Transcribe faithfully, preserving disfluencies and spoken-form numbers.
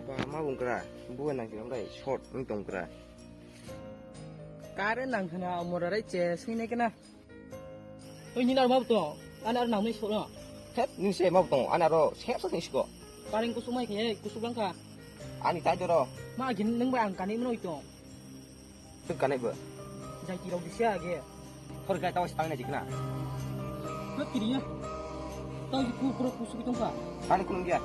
Ba ma bung kra, bu nang kira rai short ni tong kra. Kare nang khna mora rai che sui ne kena. Oi ni nar ma to, an ar nang nei so no. Het ni se ma tong, an aro se sa ni siko. Karing kusuk mai khe kusuk lang kha. Ani tai doro. Ma gin nang ba ang kani mno to. Tun kanai bo. Jai kiro bisa age. Hor gai tawa sitang na jikna. Hot kiriya. Tau ji ku pura kusuk tong kha. Ani kunung dia.